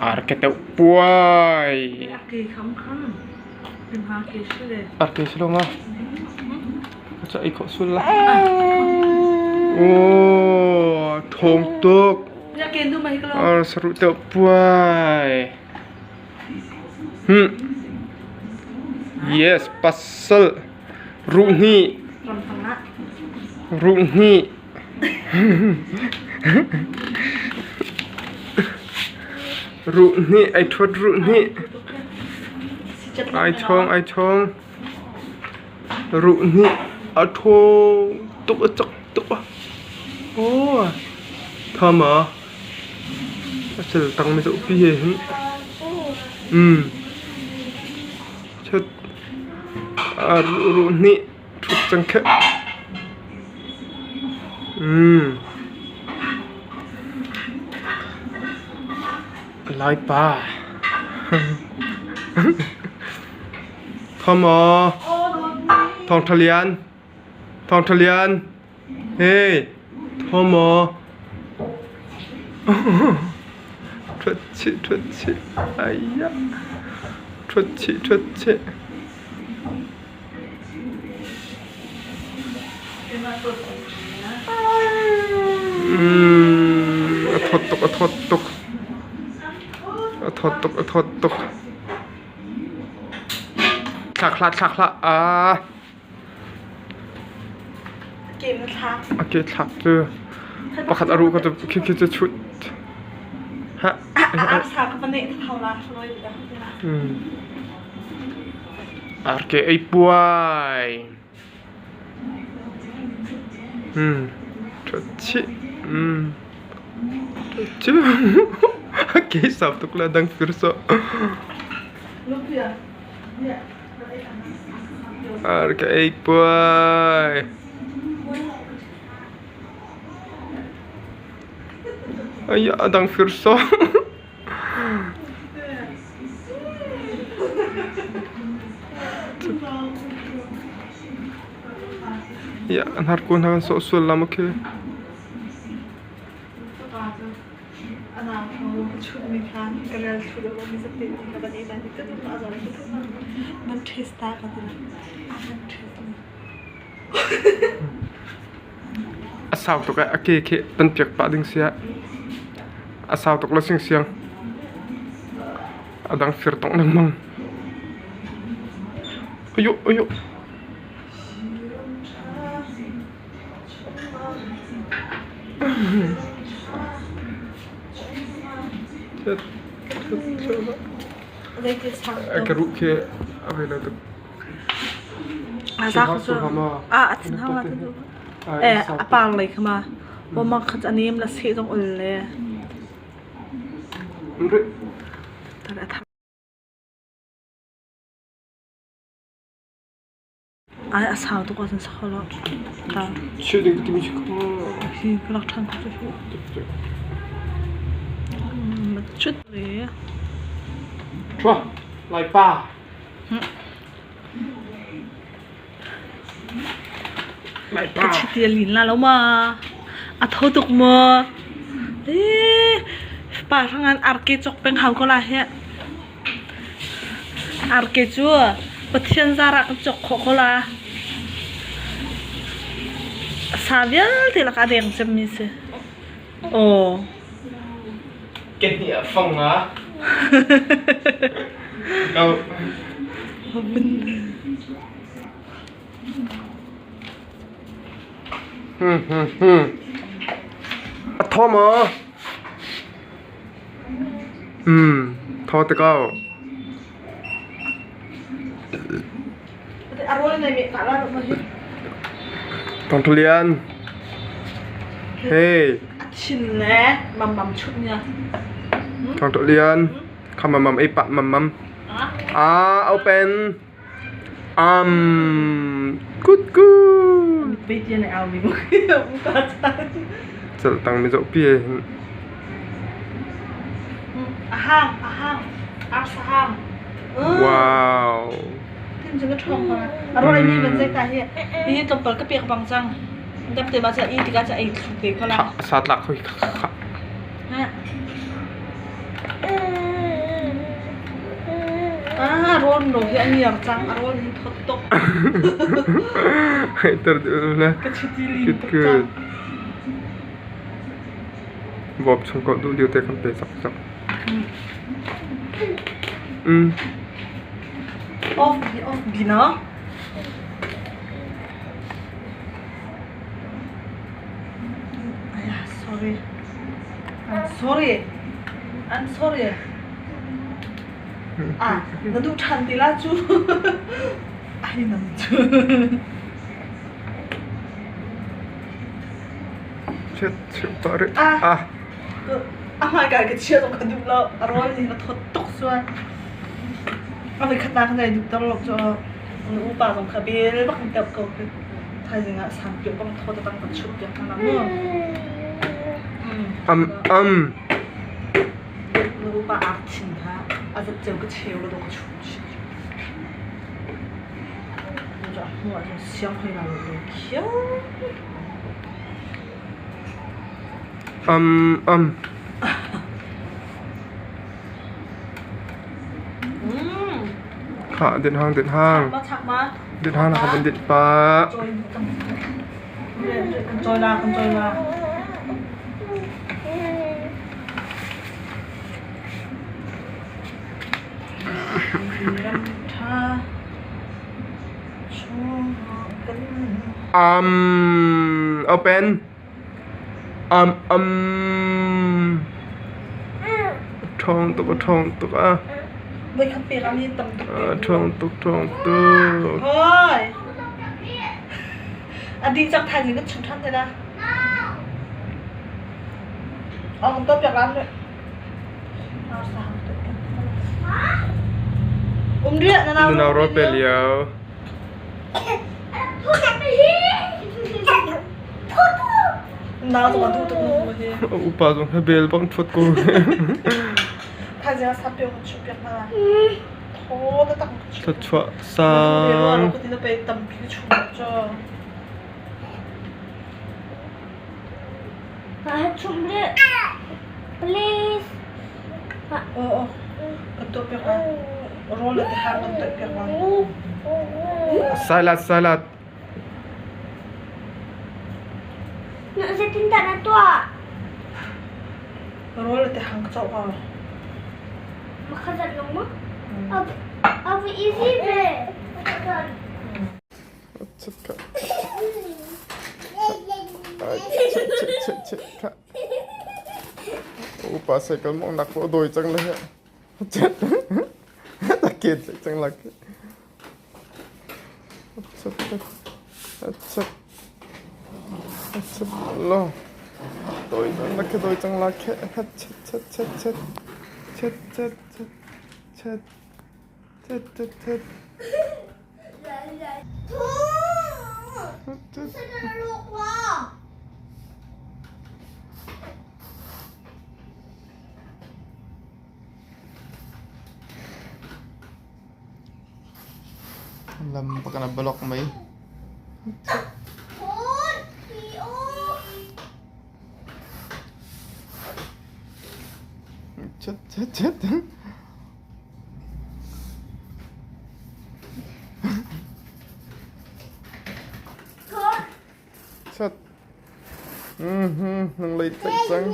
Arke teuh puai. Arke si lo ma? Ka ei khawh sul la. Oh, thawng tuk. Ar saruh teuh puai. Hmm. Yes, pasal. Ruhni. Ruhni. Ruhnih ai ṭhuat ruhnih. Ai ṭhawng ai ṭhawng. Ruhnih a ṭhawng tuk a cak tuk. Aw tha ma? A cel tang mi zohpi he hin. Um. Chat. A ruhnih ṭhut cang kheh. Um. Laipa. Thom aw. Thawngṭha Lian. Thawngṭha Lian. Hey, Thom aw. Ṭhuat chih, ṭhuat chih. Aiah. Ṭhuat chih, ṭhuat chih. A thawt tuk, a thawt tuk. A thawt tuk, a thawt tuk. Thlak hlah, thlak hlah. Ah. A ke thlak cu pakhat a ruh kha cu khi khi cu chut. Ha. Arke ei puai. Ṭhat chih. Ṭhat chih. A ke sau tuk le dang fir sawh. Arke ei puai. Ai a dang fir sawh. Ya, an har ko hna kan sawh sual la maw khi. A sau tuk eh a ke khi tan piak pah ding sia. A sau tuk lo singsiang. A dang fir tong lengmang. Ayo ayo. Ka ruh khi a vei lo tuk. A thin hang la eh a par lei kha ma ma khat a nem la seh zong ul le ai a sau tuk ahcun sa kho lo ta Chiu ding timi chi hi ka lak ṭhan kho cu cut le Chua lai pa Ka chiti a lin la lo ma? A tho tuk maw? Eh, pa hrangan arke cawk peng hau ko la hi. Arke cu Pathian zar ah kan cawk khawh ko la. Sa vialte lakah a deng cemmi si. Aw. Kehnih ah fang nga. Go. Hmm hmm hmm. A thaw maw? Hmm, thaw te ko. Thawngtha Lian. Hey. Thin le mam mam chut nia. Thawngtha Lian. Kha mam mam ei pah mam mam. Ah, open. Good good. Cel tang mi zoh pi hin. Ahang, ahang, arsahang. Wow. Tin cu na ṭhawng ko. A rawl mi ban zei ta hi. Hi tlawmpal ka pek bang cang. Dap te ma cha i tikah cha ei thlu te ko la. Sa tlak hoi kha. Ha. Ron lo hi a ngiar cang a rawl hin thawt tuk. Ter deuh le. Ka chiti lim tuk cang. Bawp chung ko duh lio te kan pe sak sak. Off bi off bi na. Aya sorry. I'm sorry. I'm sorry. Ah, na duh ṭhan ti la cu. Ai nam cu. Chet cheu pah rih. Ah. Ah. A hmaikai ka chia zong ka duh lo. A rawl nih a thawt tuk sual. A voikhat nak kan duh ter lo cu. Na upa zong kha bel bak in teuh ko khi. Thaizing ah sang piak bang thaw tatang kan chuh piak hna mu. Am am. Na upa ar thin kha a zat ceu ka cheu la do ka chuh chih. Hnu ah cun siang hoi la lo khiau. Am am. Khah dit hang dit hang. Dit hang na ka van dit pa. Kan cawi la kan cawi la. Ram ṭha chung kan Open. Um. Ṭhawng tuk a ṭhawng tuk a. Voikhat pek ah mi tam tuk A ṭhawng tuk ṭhawng tuk. Hoi. A dih cang thaizing kan chim ṭhan te la. Oh, kan tuah piak lan le. Um riah na nau. Na nau rawl pe lio. Nau zong a duh tuk nu hi. Upa zong he bel bang ṭhuat ko. Thaizing ah sap piak kan chuh piak hna. Thaw taktak kan chuh. Thluachuah sang. Ka ti na pe tampi ka chuh cu. Please. Aw, kan tuah piak lai. Rawl le tihang kan tuah piak lai. Salad, salad. Na zeitindah na tuah? Rawl le tihang ka cawk ko. Makhazat lang mo? Ab easy be. Upa cycle mong nak ko doi cang le chet ta ket cang lak chet chet chet lo doi cang lak doi cang lak chet chet chet chet chet chet chet chet chet chet Lam bak na balok mei. Chet chet chet. Chat. Nang lei tlaih cang.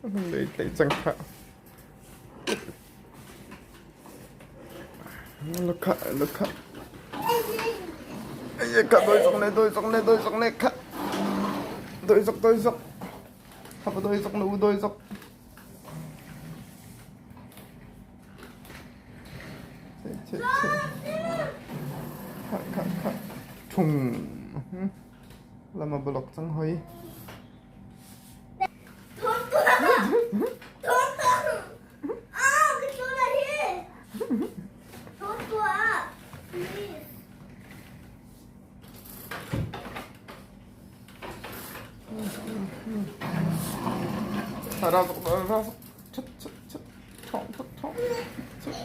Nang lei tlaih cang khah. Look look. Ay, ka doi sok ne doi sok ne doi sok ne kha. Doi sok doi sok. Hapa doi sok nu doi sok. Ṭhung lam a blok cang hoi. Ra ra chut chut chut thong thong thong chut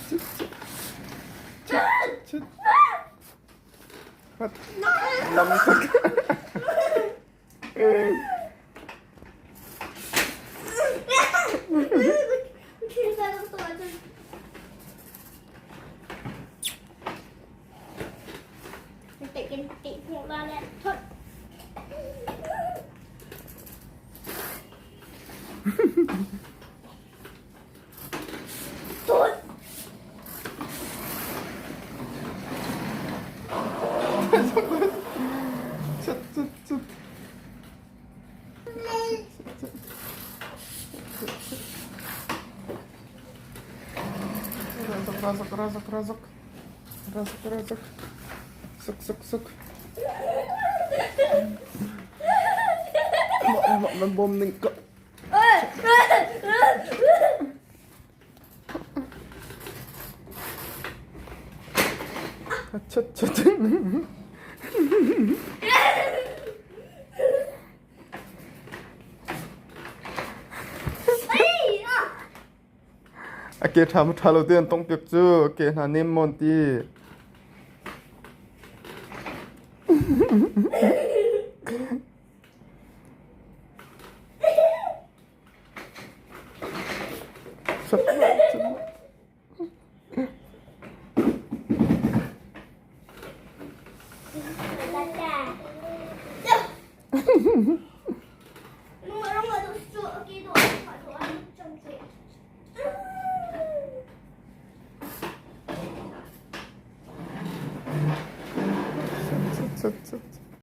chut chut chut lam tak. Cut cut cut. Razak razak razak razak. Razak razak. Sok sok sok. Mah mah bom ning ka. Chat chat. A ke ṭha maw ṭha lo ti an tongh piak cu a ke hna nem maw an ti.